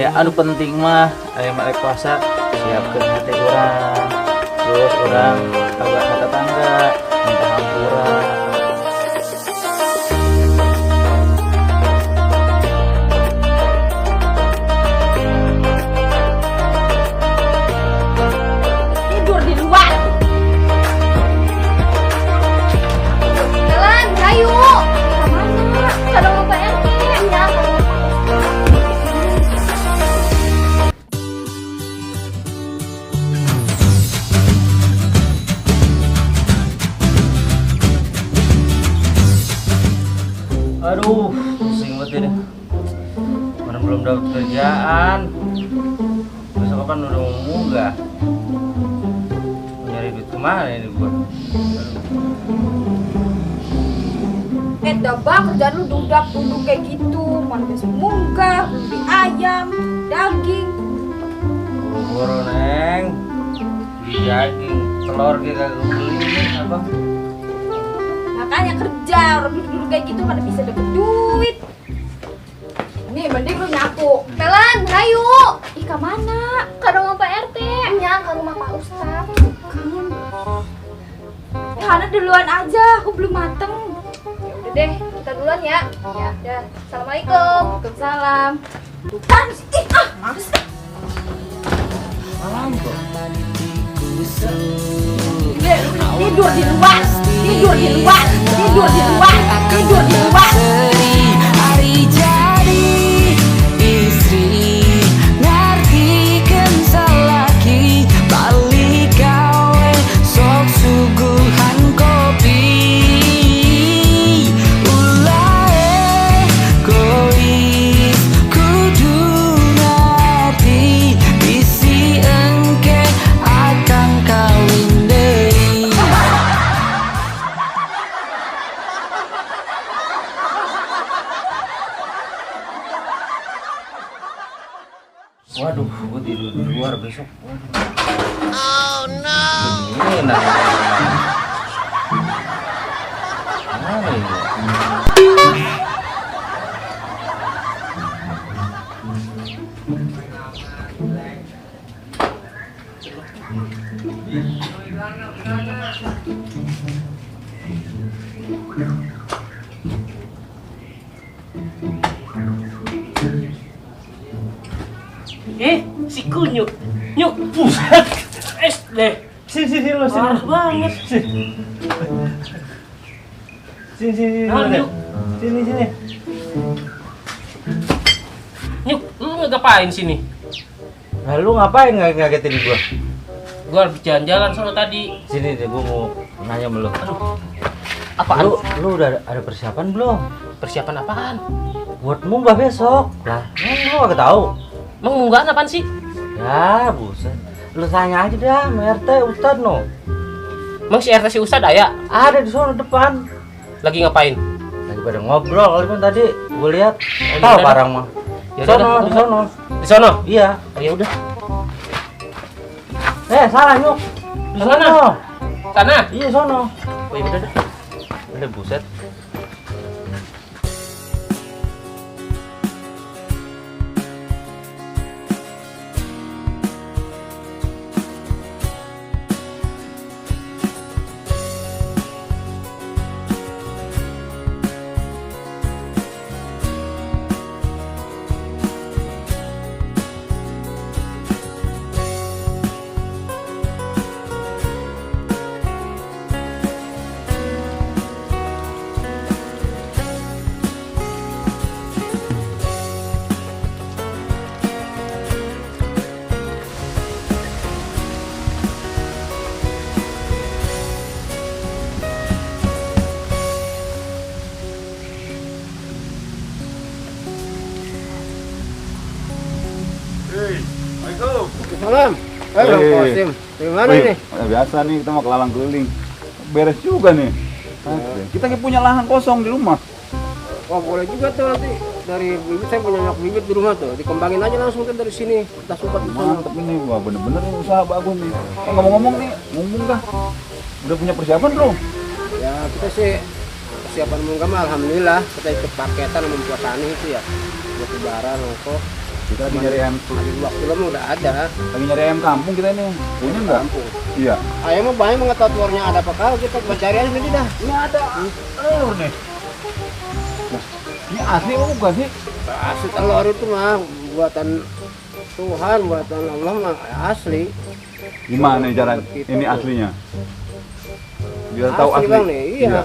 Ya, anu penting mah aya mah puasa siapkeun hati urang. Terus urang agak ka tetangga minta hampura. Tidur di luar. Jalan, ayo. Kemana? Ke rumah Pak RT. Iya, ke rumah Pak Ustadz. Aduh, pusing banget ini. Mana belum dapat kerjaan. Besok kapan udah mau munggah? Mau nyari duit kemana ini gua? Aduh. Eh, dah bang, kerjaan lu dudak duduk kayak gitu. Mana besok munggah, beli ayam, daging. Boro-boro, Neng. Beli daging, telur kita beli ini apa? Makanya kerja, orang duduk-duduk kayak gitu mana bisa dapet duit. Nih, mending lu nyapu. Pelan, ayo. Ih, kemana? Ke rumah Pak RT. Iya, ke rumah Pak Ustadz. Kan. Eh, Hana duluan aja, aku belum mateng. Ya udah deh, kita duluan ya. Ya, dah. Assalamualaikum. Waalaikumsalam. Bukan, ih, ah, males. Tidur di luar, tidur di luar, tidur di luar, tidur di luar. Hari jadi istri ngartikeun salaki balik gawe sok suguhan kopi ulah egois kudu ngarti bisi engke akan kawin deui. Waduh, gua tidur di luar besok. Waduh. Oh no. Kedinginan. Mana ini? Eh, si Kunyuk. Nyuk, buset. SD. Sini, sini, lu, sini. Parah banget. Sini. Sini, sini, sini. Nah, lu, Nyuk. Sini, sini. Nyuk, lu ngapain sini? Nah, lu ngapain ngagetin gua? Gua habis jalan-jalan sono tadi. Sini deh, gua mau nanya sama lu. Aduh. Apaan? Lu udah ada persiapan belum? Persiapan apaan? Buat munggah besok. Lah, emang lu kagak tahu? Emang munggahan apaan sih? Ya, buset. Lu tanya aja dah sama RT Ustad no. Emang si RT si Ustad ada? Ada di sono depan. Lagi ngapain? Lagi pada ngobrol kali kan tadi gua lihat. Oh, Tahu yaudah. parang mah. Ya Sono, udah, di sono. Di sono? Iya. Oh ya udah. Eh, salah nyuk. Di Sana. sono. Sana. Iya, sono. Oh ya udah dah. Udah buset. Salam. Eh, Bang Kosim. Dari mana Wih, ini? ya biasa nih, kita mau kelalang keliling. Beres juga nih. Oke. Kita punya lahan kosong di rumah. Oh, boleh juga tuh nanti dari bibit, saya punya banyak bibit di rumah tuh. Dikembangin aja langsung tuh dari sini. Kita support di sana. Mantep ini, wah bener-bener nih usaha bagus nih. Eh, ngomong-ngomong nih, ngomong dah. Udah punya persiapan belum? Ya, kita sih persiapan munggah mah alhamdulillah. Kita ikut paketan sama Puasani itu ya. Buat lebaran, ongkoh. Kita lagi nyari ayam. Ada 2 kilo mah udah ada. Lagi nyari ayam kampung kita ini. Punya nggak? Kampung. Iya. Ayam mah banyak, nggak tahu telurnya ada apa kagak, kita cari aja sendiri dah. Ini ada telur nih. Nah, ini asli apa bukan sih? Asli telur itu mah buatan Tuhan, buatan Allah mah asli. Gimana nih cara Kita ini tuh. Aslinya? Biar tahu asli. Bang nih, iya. Iya.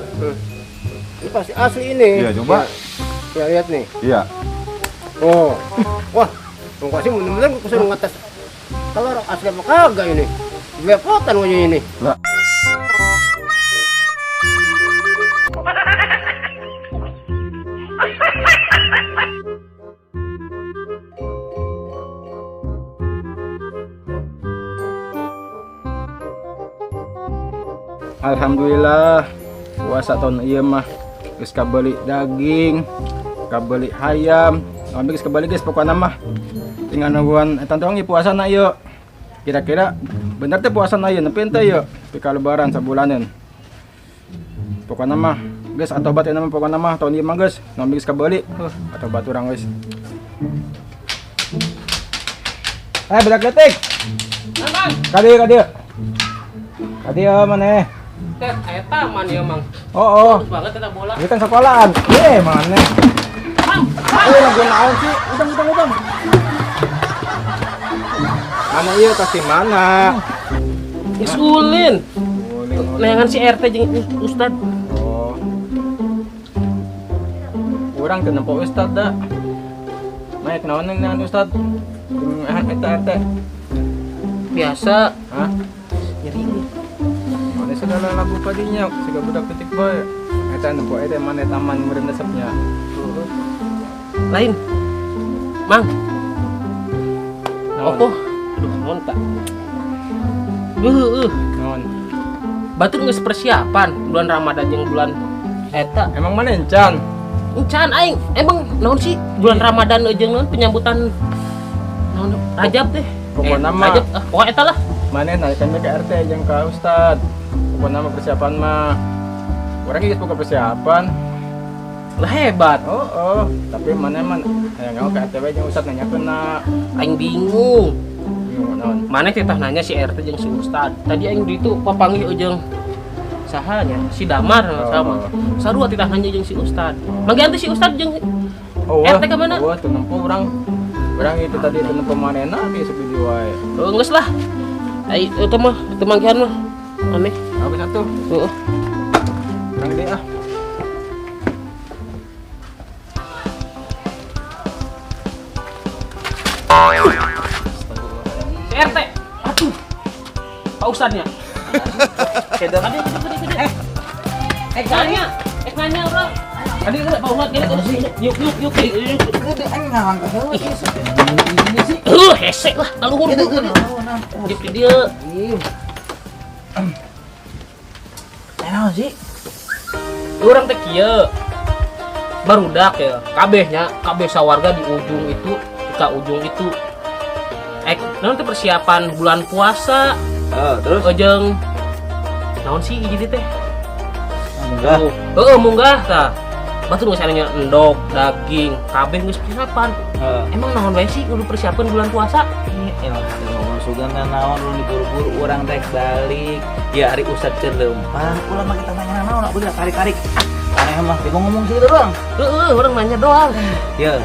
Ini pasti asli ini. Iya, coba. Ya, ya lihat nih. Iya. Oh. Wah, Bang Qasim bener-bener gua suruh ngetes telur asli apa kagak ini. Belepotan wajahnya ini. Lah. Alhamdulillah puasa tahun ieu mah geus kabeli daging, kabeli hayam, ambil geus kabeli geus pokokna mah. Tinggal nungguan eta doang ieu puasana ieu. Kira-kira bener teh puasana ieu nepi teh ieu pika lebaran sabulanan. Pokokna mah geus atobat ieu mah pokokna mah tahun ieu mah geus nambi geus kabeli. Heuh, atobat urang geus. Eh, budak leutik. Mang, Kadieu kadieu. Kadieu maneh. Teh, aya taman ya, Mang. Oh. Bagus banget eta bola. Ini kan sekolahan. Eh, mana? Mang, Eh, lagu naon sih? Utang, utang, utang. Mana iya tas di mana? Geus ulin. Ulin, ulin. Neangan si RT jeung Ustad. Oh. Urang teu nempo ustad da. Naik naon dengan ustad? Jeung eta RT. Biasa Hah? nyeri. Mana segala lagu padinya, segala budak titik boy. Eta nempo eta mana taman meureun resepnya. Lain. Mang, Naon? opo? Aduh, naon tak? Heuh, Naon? Batur geus persiapan bulan Ramadan jeung bulan eta. Emang mana encan? Encan aing, emang naon sih bulan Ramadan jeung naon penyambutan naon Rajab teh? Pokokna mah. Rajab, ah, pokoknya eta lah. Mana naikkan ke RT jeung ka ustad. Pokokna mah persiapan mah. Urang geus boga persiapan. Lah hebat. Oh, tapi mana man hayang ngawa ke RT we jeung ustad nanyakeun na. Aing bingung. Bingung naon? Mana teh tah nanya si RT jeung si Ustad. Tadi aing di itu papanggih jeung sahanya si Damar Oh. sama. Sarua titah nanya jeung si Ustad. Manggihan teh si Ustad jeung Oh, RT ka mana? Oh, teu nempo urang. Urang itu tadi teu nempo manehna ge sepi di wae. Oh, geus lah. Ai itu mah teu manggihan mah. Aneh. Habis atuh. Heeh. Urang deui ah. Si RT. Aduh. Pak Ustadnya. Kade, kade, kade, kade. Eh, nanya. Eh, nanya orang. Tadi udah Pak Ustad gini terus. Yuk, yuk, yuk, yuk, yuk. Hese lah, kaluhur. Yuk di dia. Naon sih? Urang teh kieu. Barudak ya, kabehnya, kabeh sawarga di ujung itu, ke ujung itu. Eh, naon teh persiapan bulan puasa, Oh, terus jeung naon sih jadi teh? Munggah. Oh, heeh munggah tah. Batur geus aya endog, daging, kabeh geus persiapan. Heeh. Emang naon wae sih kudu persiapan bulan puasa? Iya, elah ngomong sugan naon lu diburu-buru urang rek balik. Ya hari ustad keur leumpang, ulah mah kita nanya naon, udah tarik-tarik. Ah, aneh mah bingung ngomong segitu doang. Heeh, urang nanya doang. Ya,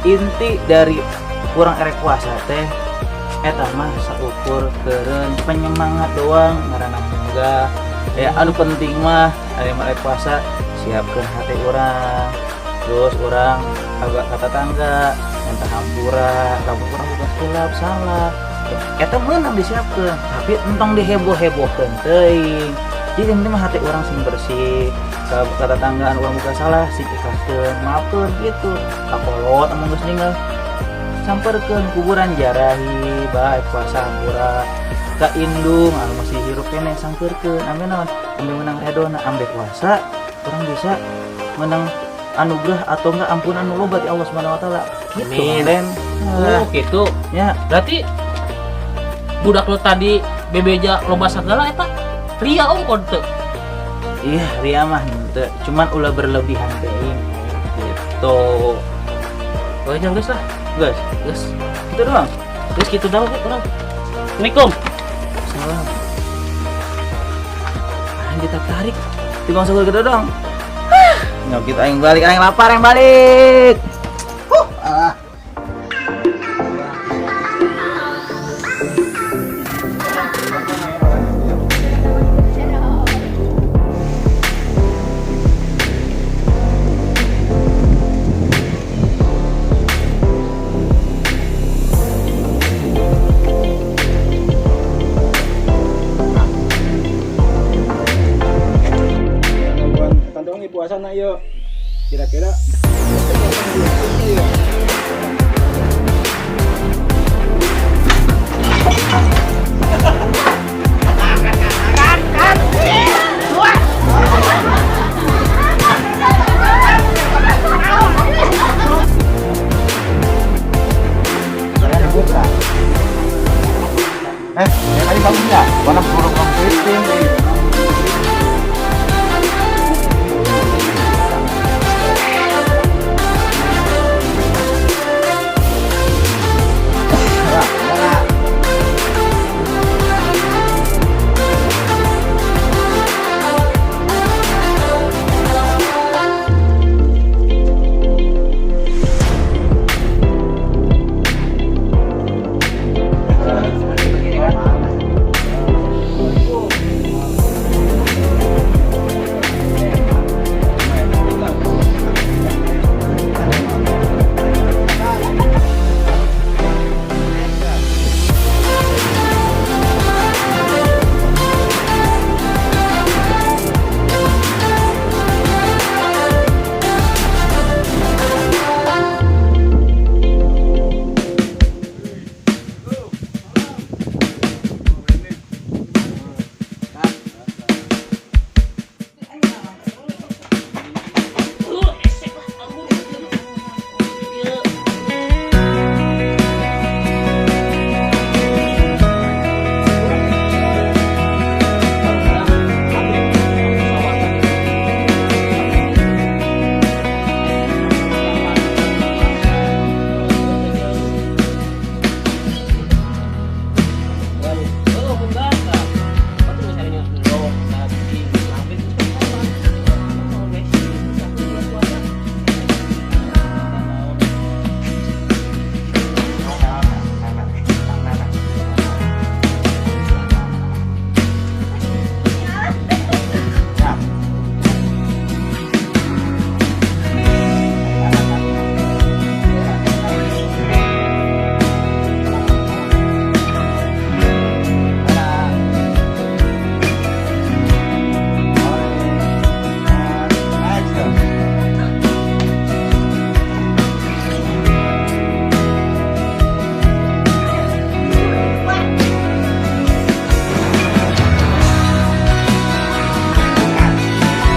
inti dari kurang erek puasa teh eta mah saukur keureun penyemangat doang ngaranna munggah. Ya anu penting mah aya mah erek puasa siapkeun hati urang. Terus urang agak kata tangga minta hampura, lamun urang bukan khilaf salah. Eta meunang disiapkeun, tapi entong diheboh-hebohkeun teuing. Jadi yang penting mah hati urang sing bersih, ka kata tanggaan urang bukan salah sing ikhlaskeun, maafkeun gitu. Kakolot amun geus ninggal samperkeun kuburan jarahi baik puasa hampura ka indung anu masih hirup keneh samperkeun ambe naon ambe menang redona ambe puasa urang bisa menang anugerah atau enggak ampunan nu loba ti Allah Subhanahu wa taala gitu. Amin. Len. Oh, gitu. Ya. Berarti budak lu tadi bebeja loba sagala eta ria ongkod teu. Iya, ria mah henteu, cuman ulah berlebihan teuing gitu. Oh, nya geus lah. Guys, Geus. Itu doang. Geus kitu doang urang. Assalamualaikum. Salam. Aing kita tarik. Timbang syukur kita doang. Nyokit aing balik, aing lapar, aing balik. Ah. Nungguan tantong puasa na yuk. Kira-kira. Eh, yang tadi bagus nggak? Warna burung keriting.